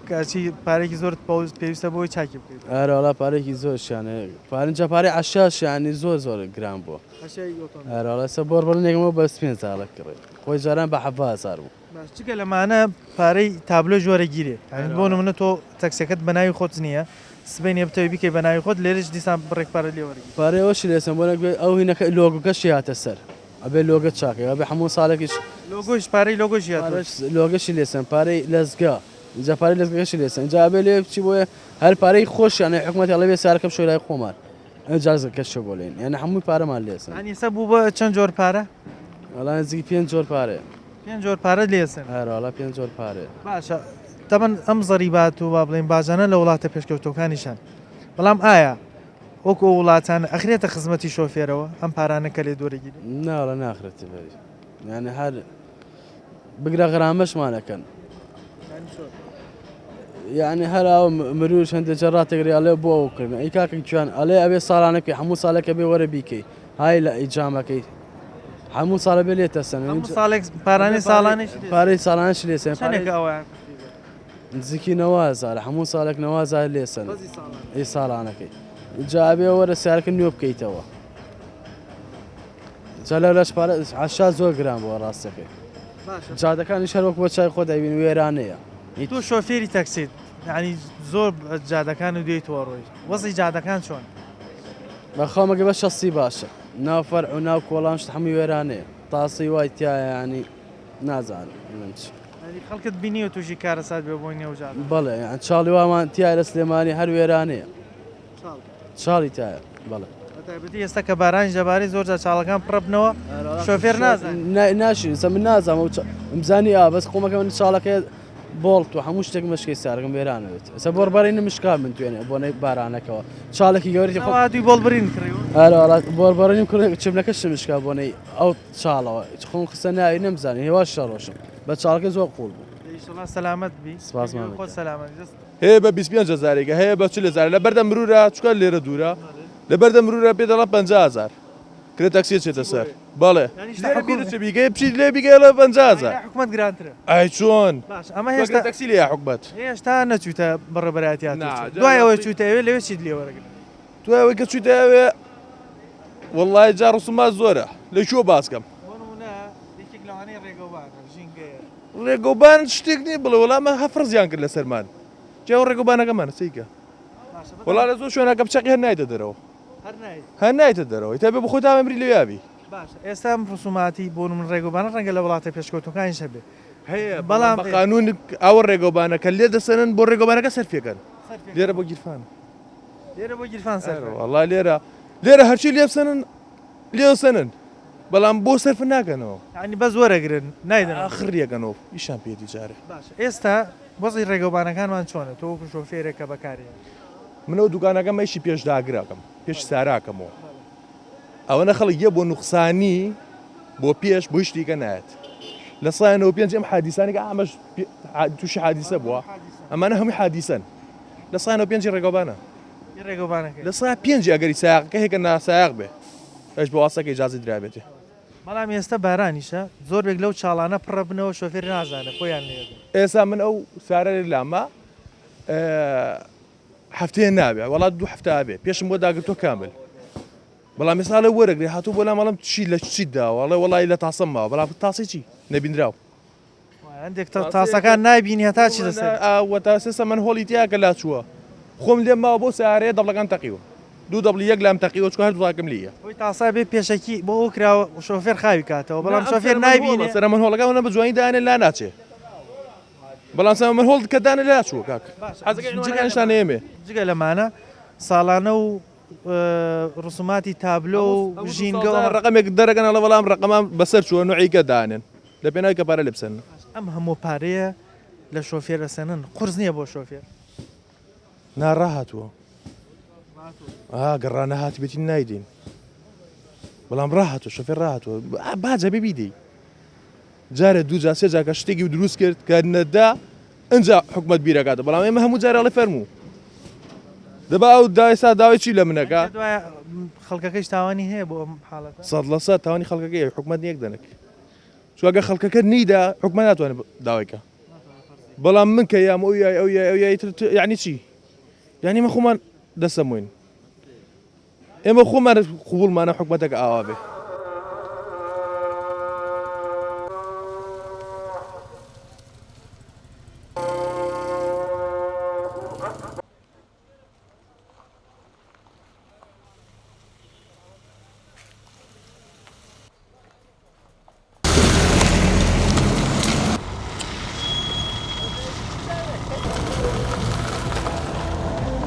کاچی پارێکی زۆرت پێویستە بۆی چاکی بکەیت. ئەرە وەڵا پارێکی زۆرشیانە پارنجا پارەی عەشاشیانی زۆر زۆر گران بووە. ئەرە وەڵا ئێستا بۆر بڕنێکمەوە بەس 5000 کڕی خۆی جاران بە 17000 بوو. باش جگە لەمانە پارەی تابلۆش وەرەگیرێ یانی بۆ نمونە تۆ تەکسیەکەت بەناوی خۆت نییە سبەینێ بتەوێ بیکەی بەناوی خۆت لێرەش دیسان بڕێک پارەت لێ وەرەگیرێ. پارەی ئەوەشی لێسەن بۆ نەگوێ ئەو هینەکە لۆگۆکەشی هاتە سەر ئەبێ لۆگە چاکەی ئەبێ هەموو ساڵێکیش لۆگۆیش پارەی لۆگۆشی هاتووە. پارەش لۆگەشی لێسەن پارەی لەزگا ئینجا پارەی لەزگەکەشی لێسەن ئینجا ئەبێ لێ بچی بۆیە هەر پارەی خۆشیان حکومەتی ئەڵێ بێ سارەکە بشۆی لای خۆمان ئەوجا کەشە بۆ لێن یعنی هەمووی پارەمان لێسن. یعنی ئێستا بوو بە چەند جۆر پارە؟ وەڵا نزیکی پێنج جۆر پارەیە. پێنج جۆر پارەت لێسن؟ ئەرێ وەڵا پێنج جۆر پارەیە. باشە تەبەن ئەم زەریبات و با بڵێین باجانە لە وڵاتە پێشکەوتووەکانیش هەن بەڵام ئایا وەکو ئەو وڵاتانە ئەخرێتە خزمەتی شۆفێرەوە ئەم پارانە کە لێ دۆرەگیرێ؟ نا وەڵا ناخرێتە بەری یعنی هەر بگرە غەرامەشمان ئەکەن. یعنی هەر ئەو مروش هەندێک جار ڕاتەگری ئەڵێ بۆ ئەو کردن ئەی کاکە گیان ئەڵێ ئەبێ ساڵانەکەی هەموو ساڵێکە بێ وەرە بیکەی های لە ئیجامەکەی هەموو ساڵە بێ لێتە سەن هەموو ساڵێک پارانی ساڵانیش پارەی ساڵانش لێسەن چەندێکە ئەوەیان نزیکی نەوازار هەموو ساڵێک نەوازار لێسەن ئی ساڵانەکەی جا ئەبێ وەرە سیارەکە نوێ بکەیتەوە جا لەولاش پارە عەشا زۆر گران بووە ڕاستەکەی جادەکانیش هەر وەک بە چای خۆت ئەیبین وێرانەیە. تۆ شۆفێری تەکسیت یانی زۆر جادەکان و دێیت و ئەڕۆیت وەزعی جادەکان چۆن؟ بەخوا مەگە بە شەستی باشە ناو فەرع و ناو کۆڵان شت هەمووی وێرانەیە تاسی وای تایە یانی نازانم بڵێم چی. یانی خەڵکت بینیوە تووشی کارەسات بێ بۆی نێو جادە؟ بەڵێ یان چاڵی وامان تایە لە سلێمانی هەر وێرانەیە. چاڵ. چاڵی تایە بەڵێ. بەتایبەتی ئێستا کە بارانیش دەبارێ زۆر جار چاڵەکان پڕبنەوە شۆفێر نازانێ. ناشی ئێستا من نازانم ئەو مزانی ئا بەس خۆمەکە من چاڵەکە بۆڵت و هەموو شتێک مشکەی سارەکەم وێرانەوێت ئێستا بۆڕ بەرینم مشکا من توێنێ بۆنەی بارانەکەوە چاڵێکی گەورەی خۆ دوی بۆڵ برین کڕیوە ئەرە وەڵا بۆڕ بەرینم کڕی چبنەکە شمشکا بۆنەی ئەو چاڵەوە خۆم خستە ناوی نەمزانی هێواش شەڕۆشم بە چاڵەکە زۆر قوڵ بوو. ئیشەڵا سەلامەت بی. سپاس مامە خۆت سەلامەت بی. هەیە بە 25 هەزارێکە هەیە بە 40 هەزار لە بەردەم مرورە چکە لێرە دوورە لە بەردەم مرورە پێ دەڵێن 50 هەزار کرێ تاکسیە چێتە سەر بەڵێ لێرە بیرت چ بیگەی بچیت لێ بیگەی لە 50 هەزار حکومەت گرانترە ئای چۆن باش ئەمە هێشتا تاکسی لێ حکومەت هێشتا نەچوویتە بەڕێوەبەرایەتی هاتوچۆ دوای ئەوەی چوویتە ئەوێ لەوێ چیت لێ وەرەگرن دوای ئەوەی کە چوویتە ئەوێ وەڵڵاهی جا ڕسومات زۆرە لە کوێ باس کەم بۆ نموونە یەکێک لەوانەیە ڕێگەوبانە ژینگەیە ڕێگەوبان شتێک نییە بڵێ وەڵا ئەمە هەر فەرزیان کرد لەسەرمان جا ئەو ڕێگەوبانەکەمانە سەیکە وەڵا لە زۆر شوێنەکە بچەقی هەر نایتە دەرەوە هەر نایتە دەرەوە تا بێ بخۆی تا مەمری لەویا بی باشە ئێستا ئەم ڕسوماتی بۆ من ڕێگەوبانە ڕەنگە لە وڵاتە پێشکەوتوەکانیش هەبێ هەیە بەڵام بە قانون ئەوە ڕێگەوبانەکە لێ دەسەنن بۆ ڕێگەوبانەکە سەرفێکەن لێرە بۆ گیرفان لێرە بۆ گیرفان سەر وەڵا لێرە لێرە هەرچی لێبسەنن لێوسەنن بەڵام بۆ سەرف ناکەنەوە. یانی بەس وەرەگرن نایدەنەوە. ئاخر یەکەنەوە ئیشان پێتی جارێ. باشە ئێستا وەزعی ڕێگەوبانەکانمان چۆنە تۆ وەکو شۆفێرێک کە بەکاری هێنی؟ من ئەو دوکانەکەم ئیشی پێش داگرەکەم پێش ساراکەمەوە ئەوەنە خەڵک یە بۆ نوقسانی بۆ پێش بۆ هیچ شتێکە نایەت لە سایەنەوە پێنج ئەم حادیسانێک ئەمەش تووشی حادیسە بووە ئەمانە هەمووی حادیسەن لە سایەنەوە پێنجی ڕێگەوبانە. ڕێگەوبانەکەی لە سا پێنجی ئەگەری سایەقەکە هەیە کە ناسایەق بێ ئەویش بە واسطەکە ئیجازەی درابێتێ. بەڵام ئێستا بارانیشە زۆربێک لەو چاڵانە پڕە بنەوە شۆفێر نازانێ خۆیان لێ دەن. ئێستا من ئەو سارە لامە هەفتەیە نابێ وەڵا دوو هەفتە ئەبێ پێشم بۆ داگرتووە کامل بەڵام ئێستا ئەڵێ وەرەگرێ هاتوو بۆ لام ئەڵێم چی لە چیت داوە ئەڵێ وەڵی لە تاسەم ماوە بەڵام تاسی چی نەبینراو هەندێک تاسەکان نایبینی هەتا چی لەسەر وە تاسێسە من هۆڵی تیا کە لاچووە خۆم لێم ماوە بۆ سیارەیە دەبڵەکان تەقیوە دوو دەبڵی یەک لام تەقیوە چکە هەر دوڵاکم لیە خۆی تاسا بێ پێشەکی بۆ ئەو کراوە شۆفێر خاوی کاتەوە بەڵام شۆفێر نایبینێ سەرە من هۆڵەکە نە بە جوانی دانێ لا ناچێ بەڵام سەرە من هۆڵ کە دانێ لا چووە کاک حەزەکەی نێمێ جگە لەمانە ساڵانە و ڕسوماتی تابلۆ و ژینگە و ڕەقەمێک دەرەکەن ئەڵێ وەڵام ڕەقەمان بەسەر چووە نوعیکە دانێن لە پێناوی کە پارە لێ بسەنن. ئەم هەموو پارەیە لە شۆفێر ئەسەنن قورس نییە بۆ شۆفێر؟ نا ڕاهاتووە ئا گەر ڕانەهاتبێتی نایدەین بەڵام ڕاهاتوو شۆفێر ڕاهاتووە باجە بێ بیدەی جارێ دوو جار سێ جار کە شتێکی دروست کرد کە نەدا ئینجا حکومەت بیرەکاتەوە بەڵام ئێمە هەموو جارێ ئەڵێ فەرموو دەبا ئەو دایسا داوای چی لە منەکە دوایە خەڵکەکەیش تاوانی هەیە بۆ ئەم حاڵەتە 100% تاوانی خەڵکەکەی حکومەت یەک دەنک چونکە خەڵکەکە نیدا حکومەت ناتوانێت داوای کە بەڵام من کە یام ئەو یای ئەو یای ئەو یای تر یعنی چی یعنی من خۆمان دەسەموین ئێمە خۆمان قبوڵمانە حکومەتەکە ئاوا بێ.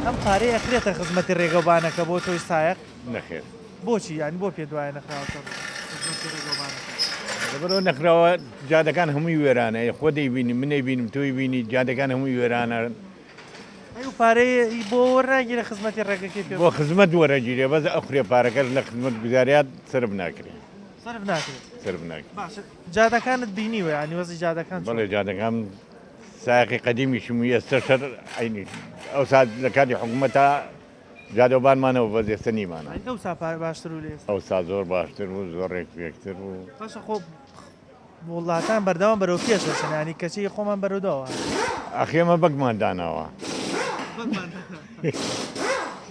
ئەم پارەیە ئەخرێتە خزمەتی ڕێگەوبانەکە بۆ تۆی سایەق؟ نەخێر. بۆچی یانی بۆ پێت وایە نەخراوەتە خزمەتی ڕێگەوبانەکە؟ لەبەرئەوە نەخراوە جادەکان هەمووی وێرانە خۆت دەیبینی من دەیبینم تۆی بینی جادەکان هەمووی وێرانە. ئەی و پارەی بۆ وەرناگیرێ خزمەتی ڕێگەکەی پێ بۆ خزمەت وەرەگیرێ بەس ئەخورێ پارەکەش لە خزمەت گوزاریات سەرف ناکرێ. سەرف ناکرێت. سەرف ناکرێت. باشە جادەکانت بینیوە یانی وەزعی جادەکان چۆنە؟ بەڵێ جادەکان سایەقی قەدیمیشم و ئێستەش هەر عەینی ئەوسا لە کاتی حکوومەتا جادەوبانمانەوە بەس ئێستە نیمانە. یانی ئەوسا باشتر بوو لە ئێستا؟ ئەوسا زۆر باشتر بوو زۆر ڕێکوپێکتر بوو. باشە خۆ وڵاتان بەردەوام بەرەو پێش ئەچن یانی کەچی خۆمان بەرەو دواوە. ئەخ ئێمە بەگمان داناوە.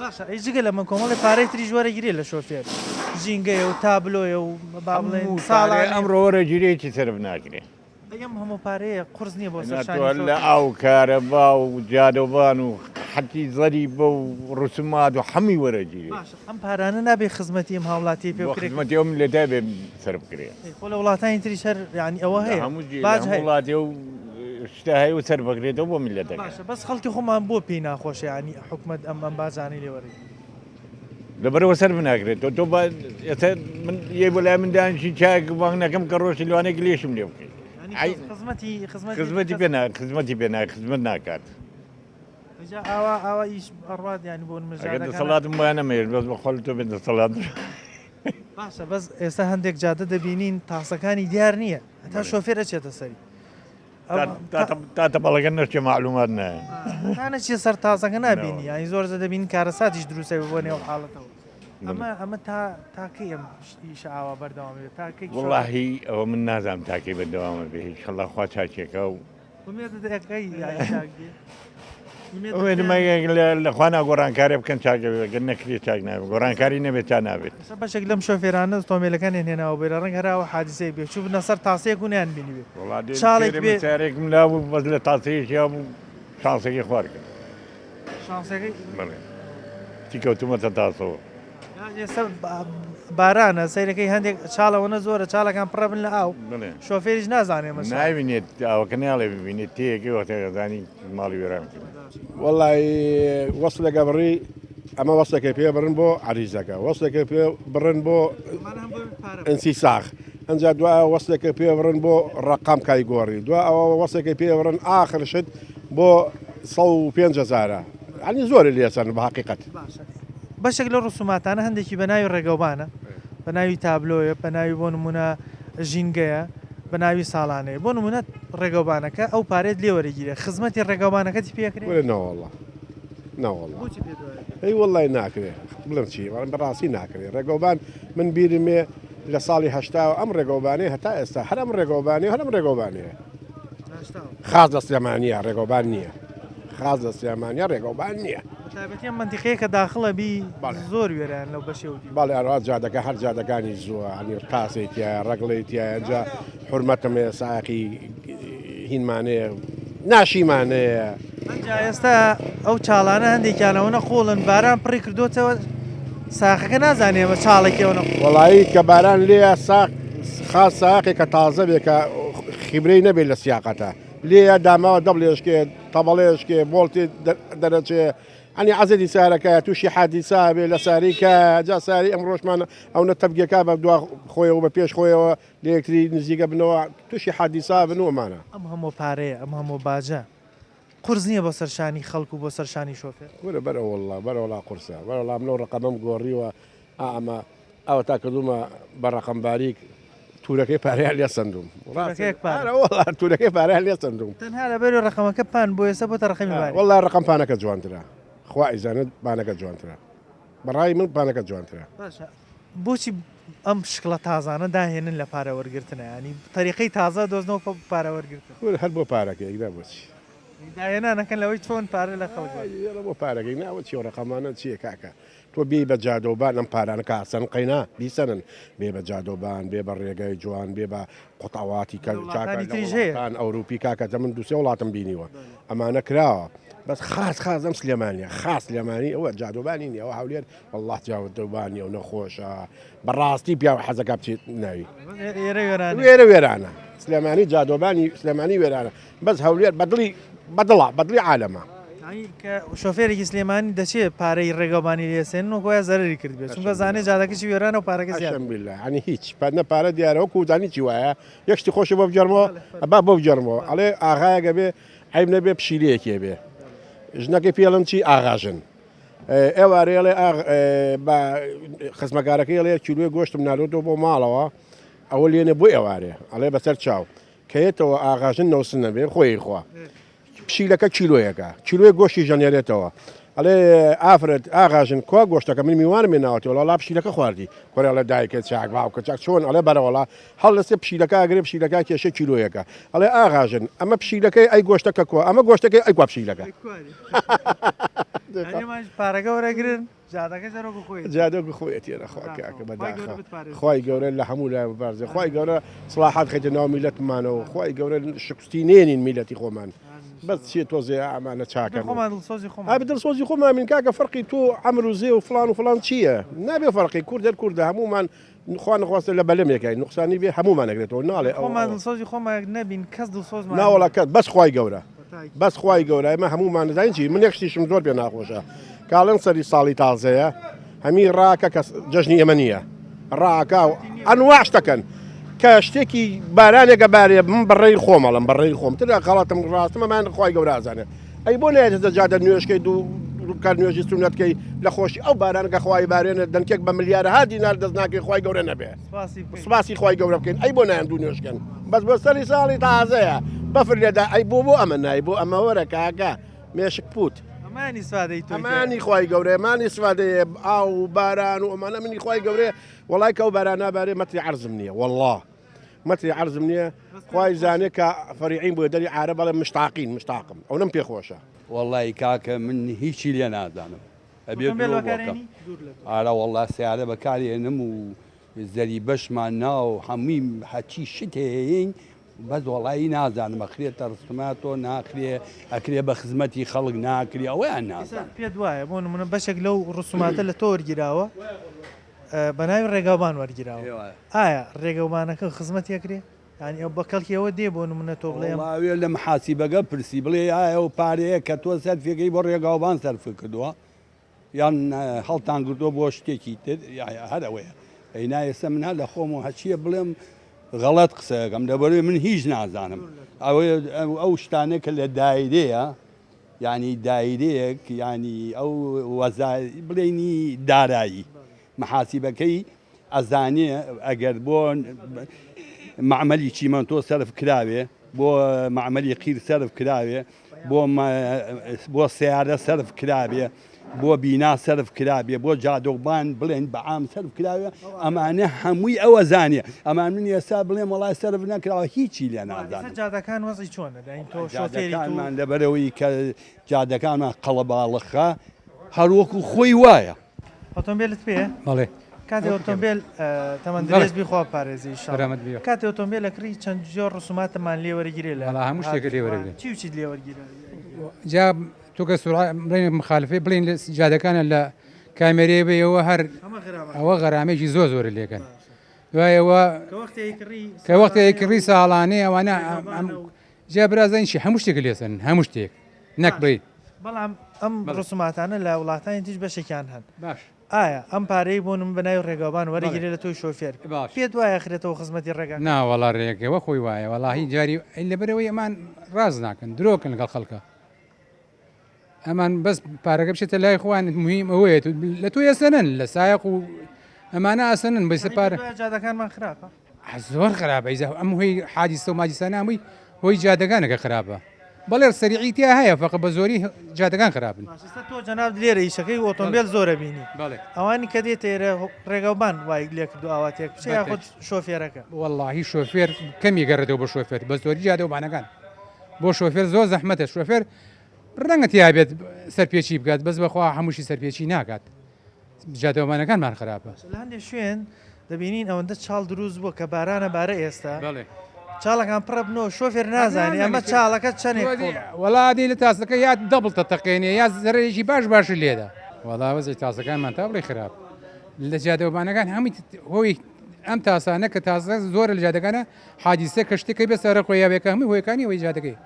باشە ئەی جگە لەمە کۆمەڵی پارەی تریش وەرەگیرێ لە شۆفێر ژینگەیە و تابلۆیە و با بڵێن ساڵانەیە. ئەمڕۆ وەرەگیرێ هیچی سەرف ناکرێ. ئەی ئەم هەموو پارەیە قورس نییە بۆ سەر نا شانی تۆ لە شۆفێر؟ ئاو و کارەبا و جادەوبان و حەتی زەریبە و ڕسومات و حەمووی وەرەگیرێ. باشە ئەم پارانە نابێ خزمەتی ئەم هاوڵاتیەی پێ بۆ بکرێ کە. خزمەتی ئەو میللەتە بێ سەرف بکرێ. ئەی خۆ لە وڵاتانی تریش هەر یانی ئەوە لە هەیە هەموو جێ لە باج هەموو هەیە. وڵاتێ و شتە هەیە و سەرف ئەکرێتەوە بۆ میللەتەکە. باشە بەس خەڵکی خۆمان بۆ پێی ناخۆشە یانی حکومەت ئەم ئەم باجانەی لێ وەرەگرێ؟ لەبەرئەوە سەرف ناکرێت تۆ تۆ با ئێستا من یەی بۆ لای من دانیشی چایەک بانگ نەکەم کە ڕۆشتی لەوانەیە گلێشم لێ بکەیت یانی ئەی خزمەتی خزمەتی خزمەتی پێ نا خزمەتی پێ نا خزمەت ناکات. جا ئاوا ئاوا ئیش ئەڕوات یانی بۆ نمونە ئەگەر جادەکان دەسەڵاتم وایە نەمەیەشت بەس بەخوا لە تۆ بێ دەسەڵات باشە بەس ئێستا هەندێک جادە دەبینین تاسەکانی دیار نییە هەتا بەڵێ. شۆفێر ئەچێتە سەری تا تەبەڵەکە نەچێ مەعلومات نایە. تا نەچیە سەر تازەکە نابینی یانی زۆر جار دەبینین کارەساتیش دروست ئەبێ بۆ نێو حاڵەتەوە ئەمە ئەمە تا تا کەی ئەم ئیشە ئاوا بەردەوام بێت تا کەی وەڵاهی ئەوە من نازانم تا کەی بەردەوامە بێ ئیشەڵا خوا چاکێکە و ئومێدت ئەکەی یانی چاک بێ ئومێدم لە خوا نا گۆڕانکارێ بکەن چاک دەبێت گەر نەکرێت چاک نابێت گۆڕانکاری نەبێت چا نابێت. ئێستا بەشێک لەم شۆفێرانە ئۆتۆمبێلەکانیان هێناوە بۆیە ڕەنگە هەر ئاوا حادیسەیەک بێت چووبنە سەر تاسەیەک و نەیانبینیبێت وەڵا دێ چاڵێک پێرێ بێ من سەیارەیەکم لابوو بەس لە تاسەیەکیا بوو شانسەکەی خوار کرد. شانسەکەی؟ بەڵێ چی کەوتوومەتە تاسەوە. ئێستا بارانە سەیرەکەی هەندێک چاڵ ئەوەنە زۆرە چاڵەکان پڕە بن لە ئاو شۆفێریش نازانێ ئەمە چاڵە. نایبینێت ئاوەکە نایەڵێ ببینێت تێیەکەی وەختێک ئەزانی ماڵی وێران کرد. وەڵی وەسلەکە بڕی ئەمە وەسلەکەی پێ بڕن بۆ عریزەکە وەسلەکەی پێ بڕن بۆ ئەنسی ساخ ئەجا دو وەسلەکە پێ بڕن بۆ ڕقام کای گۆڕی دو ئەوە وەسێکی پێ بڕن ئاخر شت بۆ 5 هزارە ینی زۆری لێسەن بە حقیقت. بەشێک لەو ڕسوماتانە هەندێکی بە ناوی ڕێگەوبانە، بە ناوی تابلۆیە، بە ناوی بۆ نموونە ژینگەیە، بە ناوی ساڵانەیە. بۆ نموونە ڕێگەوبانەکە ئەو پارەیەت لێ وەرەگیرێ، خزمەتی ڕێگەوبانەکەتی پێ ئەکرێ؟ وەرە نەوەڵا نەوەڵا. بۆچی پێت وایە؟ ئەی وەڵای ناکرێ بڵێم چی بەڵام بەڕاستی ناکرێ ڕێگەوبان من بیرمێ لە ساڵی هەشتاوە ئەم ڕێگەوبانەی هەتا ئێستا هەر ئەم ڕێگەوبانەیە هەر ئەم ڕێگەوبانەیە خاص لە سلێمانیە ڕێگەوبان نییە خاص لە سلێمانیە ڕێگەوبان نییە بەتایبەتی ئەم مەنتیقەیە کە داخڵە بی زۆر وێران لەو بەشێ و دی. بەڵێ ئەروا جادەکە هەر جادەکانی زووە ینی تاسەی تایە ڕەگڵەی تایە جا حورمەتم هەیە سایەقی هینمانەیە ناشیمانەیە. ئەنجا ئێستا ئەو چاڵانە هەندێکیان ئەوەنە قوڵن باران پڕی کردۆتەوە ساخەکە نازانێ ئەمە چاڵێکی ئەوەنە قوڵە. وەڵایی کە باران لێیە ساق خاس سایەقێک کە تازە بێ کە خیبرەی نەبێ لە سیاقەتە لێیە داماوە دەبڵێشکێ تەبەڵێشکێ بۆڵتێ دەرەچێ ئەنی عەزێتی سارەکە تووشی حادیسا بێ لە ساری کە جا ساری ئەمڕۆشمان ئەونە تەبگەکە بە دوا خۆیەوە بە پێش خۆیەوە لە یەکتری نزیکە بنەوە تووشی حادیسا بن و ئەمانە. ئەم هەموو پارەیە، ئەم هەموو باجە قورس نییە بۆ سەر شانی خەڵک و بۆ سەر شانی شۆفێر؟ کورە بەرە وەڵڵا بەرە وەڵا قورسە بەرە وەڵا من ئەو ڕەقەمەم گۆڕیوە ئا ئەمە ئەوەتا کردوومە بە ڕەقەم باریک تورەکەی پارەیان لێ سەندووم تورەکەیەک پارە ئارە وەڵا تورەکەی پارەیان لێ سەندووم. تەنها لەبەری ڕەقەمەکە پان بۆ ئێستا بۆتە ڕەقەمی باریک. وەڵا ڕەقەم پانەکە جوانترە خوا ئەیزانێت پانەکە جوانترە بەڕای من پانەکە جوانترە. باشە بۆچی ئەم شکڵە تازانە داهێنن لە پارە وەرگرتنە یانی تەریقەی تازە دۆزنەوە پۆ پارە وەرگرتن. کورە هەر بۆ پارەکەی نا بۆچی. داهێنان ئەکەن لەوەی چۆن پارە لە خەڵک وەرگرن. ئەی بۆ پارەکەی نا ئەوە چیە ئەو ڕەقەمانە چیە کاکە تۆ بێی بە جادەوبان ئەم پارانە کە ئاسان قەینا بیسەنن بێ بە جادەوبان بێ بە ڕێگای جوان بێ بە قوتعواتی کە لە چاکە وڵاتانی لە تریش هەیە. وڵاتان ئەوروپی کاکە دە من دوسێ وڵاتم بینیوە ئەمانە کراوە بەس خاس خاس ئەم سلێمانیە خاس سلێمانی ئەوە جادەوبانی نیە ئەوە هەولێر وەڵڵا جادەوبانی ئەو نەخۆشە بەڕاستی پیاو حەزەکا بچێت ناوی. ئێرە وێرانە. وێرە وێرانە سلێمانی جادۆبانی سلێمانی وێرانە بەس هەولێر بەدڵی بەدڵە بەدڵی عالەمە. یانی کە شۆفێرێکی سلێمانی دەچێ پارەی ڕێگەوبانی لێسێنن وەک وایە زەرەری کردبێت چونکە زانێ جادەکەشی وێرانە و پارەکە زیاد. قەسەم بیللە یانی هیچ نە پارە دیارە وەکو زانی چی وایە یەک شتی خۆشی بۆ بگێڕمەوە با بۆ بگێڕمەوە ئەڵێ ئاغایەک ئەبێ عەیب نەبێ پشیلەیەکی ئەبێ ژنەکەی پێڵن چی ئاغاژن ئێوارێ ئەڵێ ئاغ بە خزمەکارەکەی ئەڵێ کیلوێ گۆشتم ناردۆتەوە بۆ ماڵەوە ئەوە لێنێ بۆ ئێوارێ ئەڵێ بەسەر چاو کە یەتەوە ئاغاژن نەوسن نەبێ خۆی خوا پشیلەکە کیلۆیەکە کیلۆی گۆشتی ژەنێرێتەوە ئەڵێ ئافرەت ئاغاژن کوا گۆشتەکە من میوانم هێناوەتەوە وەڵا پشیلەکە خواردی کورە ئەڵێ دایکە چاک باوکە چاک چۆن ئەڵێ بەرەوەڵا هەڵدەستێ پشیلەکە ئەگرێ پشیلەکە کێشە کیلۆیەکە ئەڵێ ئاغاژن ئەمە پشیلەکەی ئەی گۆشتەکە کوا ئەمە گۆشتەکەی ئەی کوا پشیلەکە پارەکە وەرەگرن جادەکە جەرۆکو خۆیەتی. جادەکو خۆیەتی ئەرە خوا کاکە بەداخە خوای گەورە لە هەموو لایە بپارێزێ خوای گەورە سڵاحات خەیتە ناو میلەتمانەوە خوای گەورە شکستی نێنین میلەتی خۆمان بەس چیە تۆزێ ئەمانە چاکەن خۆمان دڵسۆزی خۆمان ئابێ دڵسۆزی خۆمان بین کاکە فەرقی تۆ عەمر و زێ و فڵان و فڵان چییە نابێ فەرقی کورد هەر کوردە هەموومان خوا نەخواستە لە بەلەمێکین نوقسانی بێ هەموومان ئەگرێتەوە ناڵێ ئەو خۆمان دڵسۆزی خۆمان نەبین کەس دڵسۆزمان ناوەڵا کەس بەس خوای گەورە بەس خوای گەورە ئێمە هەموومان دەزانین چی من یەک شتیشم زۆر پێ ناخۆشە کاڵێن سەری ساڵی تازەیە هەمی ڕاکە کەس جەژنی ئێمە نییە ڕاکە و ئەنواع شتەکەن کە شتێکی بارانێکە بارێ من بەڕێی خۆم ئەڵم بەڕێی خۆم تر غەڵەتم ڕاستم ئەمان خوای گەورە ئازانێ ئەی بۆ نایەتە جادە نوێژکەی دوو کار نوێژی سوننەت کەی لە خۆشی ئەو بارانە کە خوای بارێنێت دەنکێک بە ملیارەها دینار دەست ناکەی خوای گەورە نەبێ سپاسی خوای گەورە بکەین ئەی بۆ نایەن دوو نوێژکەن بەس بۆ سەری ساڵی تازەیە بەفر لێدا ئەی بۆ بۆ ئەمە نای بۆ ئەمە وەرە کاکە مێشک پوت ئەمانی سوادەی تۆ ئەمانی خوای گەورەیە مانی سوادەیە ئاو و باران و ئەمانە منی خوای گەورەیە وەڵای کە ئەو بارانە بارێ مەتری عەرزم نییە وەڵڵا مەتری عەرزم نییە خوای زانێ کە فەریعین بۆ دەری عارە بەڵێ مشتاقین مشتاقم ئەونەم پێ خۆشە. وەڵای کاکە من هیچی لێ نازانم ئەبێ درۆ بۆ کەم ئارە وەڵا سەیارە بەکارێنم و زەریبەشمان ناو هەمووی هەچی شت هەیەین بەس وەڵایی نازانم ئەخرێتە ڕسماتۆ ناخرێ ئەکرێ بە خزمەتی خەڵک ناکرێ ئەوەیان نازانم. پێت وایە بۆ نمونە بەشێک لەو ڕسوماتە لە تۆ وەرگیراوە بە ناوی ڕێگاوبان وەرگیراوە ئایا ڕێگەوبانەکە خزمەتی ئەکرێ یانی ئەو بە کەڵکی ئەوە دێ بۆ نمونە تۆ بڵێ وەڵا ئەوێ لە محاسیبەکە پرسی بڵێ ئایا ئەو پارەیە کە تۆ سەرفیەکەی بۆ ڕێگاوبان سەرف کردووە یان هەڵتان گرتووە بۆ شتێکی تر هەر ئەوەیە ئەینا ئێستا من هەر لە خۆم و هەچیە بڵێم غەڵەت قسەکەم لەبەرەوەی من هیچ نازانم ئەوەیە ئەو شتانە کە لە دایرەیە یانی دایرەیەک یانی ئەو وەزا بڵێنی دارایی محاسیبەکەی ئەزانێ ئەگەر بۆ مەعمەلی چیمەنتۆ سەرف کراوێ بۆ مەعمەلی قیر سەرف کراوێ بۆ بۆ سیارە سەرف کرابێ. بۆ بینا سەرف کرابێ بۆ جادەوبان بڵێن بە عام سەرف کراوێ ئەمانە هەمووی ئەوە زانێ ئەمان من ئێستا بڵێم وەڵای سەرف نەکراوە هیچی لێ نازانم. جادەکان وەزعی چۆنە داین تۆ شۆفێری تو؟ جادەکانمان لەبەرئەوەی کە جادەکانمان قەڵەباڵخە هەر وەکو خۆی وایە. ئۆتۆمبێلت پێیە؟ بەڵێ. کاتێ ئۆتۆمبێل تەمەن درێژ بی خوا بپارێزی ان شاء الله. کاتێ ئۆتۆمبێل ئەکڕی چەند جۆر ڕسوماتمان لێ وەرەگیرێ لە وەڵا هەموو شتێکت لێ وەرەگرن. چی و چیت لێ وەرگیرا؟ جا تۆ کە سوڕا بڵێن مخالفەی بڵێن لە جادەکانە لە کامێرەیە بێیەوە هەر ئەوە غەرامێکی زۆر زۆرە لێکەن دوایەوە کە وەختێ کڕی ساڵانەی ئەوانە جا برازین چی هەموو شتێک لێسن هەموو شتێک نەک بڵێ بەڵام ئەم ڕسوماتانە لە وڵاتانی تیش بەشێکیان هەن باش ئایا ئەم پارەی بۆ نمونە بەناوی ڕێگاوبان وەرەگیرێ لە تۆی شۆفێر باش. پێت وایە ئەخرێتەوە خزمەتی ڕێگاکان؟ نا وەڵا ڕێگەوە خۆی وایە وەڵاهی جاری ئەی لەبەرئەوەی ئەمان ڕاست ناکەن درۆکەن لەگەڵ خەڵکە ئەمان بەس پارەکە بچێتە لای خۆیان مهم ئەوەیە لە تۆ ئەسەنن لە سایەق و ئەمانە ئەسەنن بەس پارە جادەکانمان خراپە زۆر خراپە ئیزا ئەم هۆی حادیسە و مادیسانە هەمووی هۆی جادەکانەکە خراپە بەڵێ سەریعی تیا هەیە فەقە بە زۆری جادەکان خراپن. باش ئێستا تۆ جەنابت لێرە ئیشەکەی ئۆتۆمبێل زۆرە بینی بەڵێ. ئەوانی کە دێتە ئێرە ڕێگاوبان وای لێکردو ئاوا تێک بچێ یاخود شۆفێرەکە؟ وەڵاهی شۆفێر کەمی گەڕێتەوە بۆ شۆفێر بە زۆری جادەوبانەکان بۆ شۆفێر زۆر زەحمەتە شۆفێر ڕەنگە تیابێت سەرپێچی بکات بەس بەخوا هەمووشی سەرپێچی ناکات جادەوبانەکانمان خراپە. لە هەندێک شوێن دەبینین ئەوەندە چاڵ دروست بووە کە بارانە بارە ئێستا چاڵەکان پڕە بنەوە شۆفێر نازانێ ئەمە چاڵەکە چەندێک قوڵە. وەڵا ئەدی لە تاسەکە یا دەبڵ تەتەقێنێ یا زەرەرێکی باش باشی لێدا. وەڵا وەزعی تاسەکانمان تا بڵێی خراپ لە جادەوبانەکان هەمووی هۆی ئەم تاسانە کە تاسە زۆرە لە جادەکانە حادیسە کە شتێکە بێ سەرە خۆی یا بێکە هەمووی هۆیەکانی ئەوەی جادەکەی.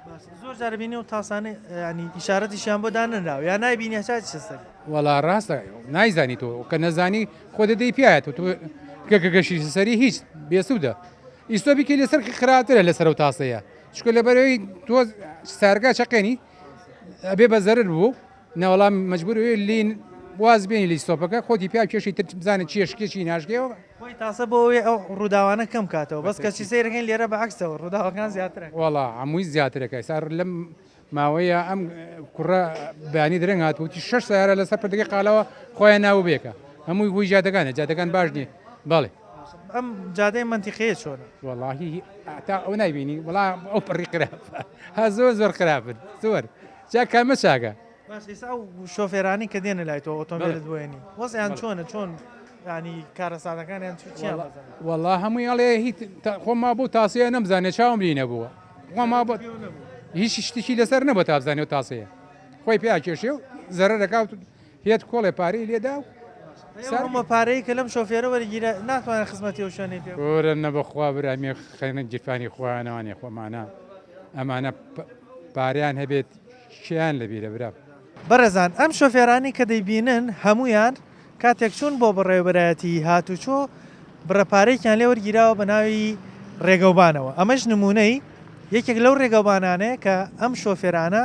زۆر جار بینی و تاسانە ینی ئیشارەتیشیان بۆ دانەنراوە یا نایبینی هەتا چ سەری. وەڵا ڕاستە نایزانی تۆ کە نەزانی خۆ دەدەی پیایە تۆ تۆ کە کە گەشی سەری هیچ بێسوودە ئیستۆ بیکەی لەسەر خراپترە لەسەر و تاسەیە چونکە لەبەرەوەی تۆ سارگا چەقێنی ئەبێ بە زەرر بوو نەوەڵام مەجبور لین واز بێنی لی ستۆپەکە خۆتی پیا کێشی تر بزانێت چیە شکێ چی ناشکێەوە خۆی تاسە بۆ ئەوەی ئەو ڕووداوانە کەم کاتەوە بەس کەچی سەیرەکەین لێرە بە عەکسەوە ڕووداوەکان زیاترە وەڵا هەمووی زیاترەکە سار لەم ماوەیە ئەم کوڕە بەیانی درەنگ هات وتی شەش سیارە لەسەر پردەکەی قالەوە خۆیان ناوە بێکە هەمووی هۆی جادەکانە جادەکان باش نییە بەڵێ ئەم جادەی مەنتیقەیە چۆنە؟ وەڵاهی تا ئەو نایبینی وەڵا ئەو پڕی خراپە ها زۆر زۆر خراپن زۆر جا کامە چاکە باش ئێستا ئەو شۆفێرانی کە دێنە لای تۆ ئۆتۆمبێلت بۆ هێنی وەزعیان چۆنە چۆن ینی کارەساتەکانیان چ چیان بەزانن؟ وەڵا هەمووی ئەڵێ هیچ خۆم مابوو تاسەیە نەمزانێ چاوم لی نەبووە خۆم مابوو هیچ شتێکی لەسەر نەبوو تا بزانێ و تاسەیە خۆی پیا کێشێ و زەرەر دەکا و هێت کۆڵێ پارەی لێدا و سەرمە پارەی کە لەم شۆفێرە وەرگیرە ناتوانێت خزمەتی ئەو شوێنەی پێ کورە نە بەخوا برامی خەنە گیرفانی خۆیانەوانێ خۆمانە ئەمانە پارەیان هەبێت کێیان لەبیرە برام. بەڕێزان ئەم شۆفێرانەی کە دەیبینن هەموویان کاتێک چوون بۆ بەڕێوەبەرایەتی هاتوچۆ بڕە پارەیەکیان لێ وەرگیراوە بە ناوی ڕێگەوبانەوە ئەمەش نمونەی یەکێک لەو ڕێگەوبانانەیە کە ئەم شۆفێرانە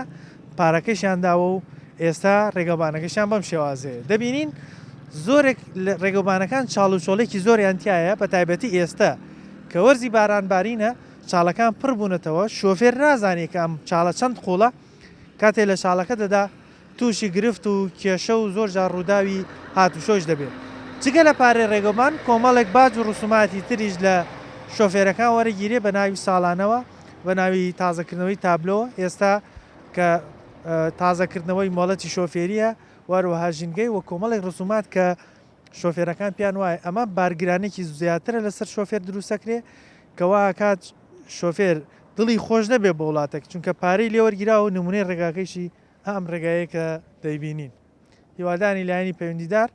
پارەکەشیان داوە و ئێستا ڕێگەوبانەکەشیان بەم شێوازەیە دەبینین زۆرێک لە ڕێگەوبانەکان چاڵ و چۆڵێکی زۆریان تایە بە تایبەتی ئێستا کە وەرزی باران بارینە چاڵەکان پڕ بوونەتەوە، شۆفێر نازانێ کە ئەم چاڵە چەند قووڵە، کاتێ لە چاڵەکە دەدا تووشی گرفت و کێشە و زۆر جار ڕووداوی هاتوچۆیش دەبێ. جگە لە پارەی ڕێگەوبان، کۆمەڵێک باج و ڕسوماتی تریش لە شۆفێرەکان وەرەگیرێ بە ناوی ساڵانەوە، بە ناوی تازەکردنەوەی تابلۆوە، ئێستا کە تازەکردنەوەی مۆڵەتی شۆفێرییە و هەروەها ژینگەی و کۆمەڵێک ڕسومات کە شۆفێرەکان پێیان وایە ئەمە بارگرانێکی زیاترە لەسەر شۆفێر دروستەکرێ کە وا ئەکات شۆفێر دڵی خۆش نەبێ بۆ وڵاتەک چونکە پارەی لێوەرگیراوە و نمونەی ڕێگاکەیشی ئەم ڕێگایەیە کە دەیبینین هیوادانی لایەنی پەیوەندیدار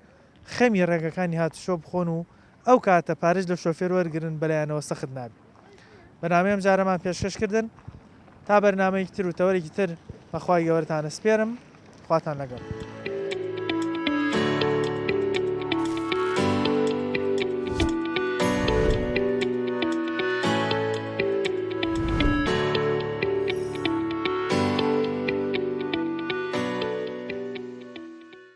خەمی ڕێگەکانی هاتوچۆ بخۆن و ئەو کاتە پارەش لە شۆفێر وەرگرن بەلایانەوە سەخت نابێ بەرنامەی ئەم جارەمان پێشکەش کردن تا بەرنامەیەکی تر و تەوەرێکی تر بەخوای گەورەتان ئەسپێرم خواتان لەگەڵ.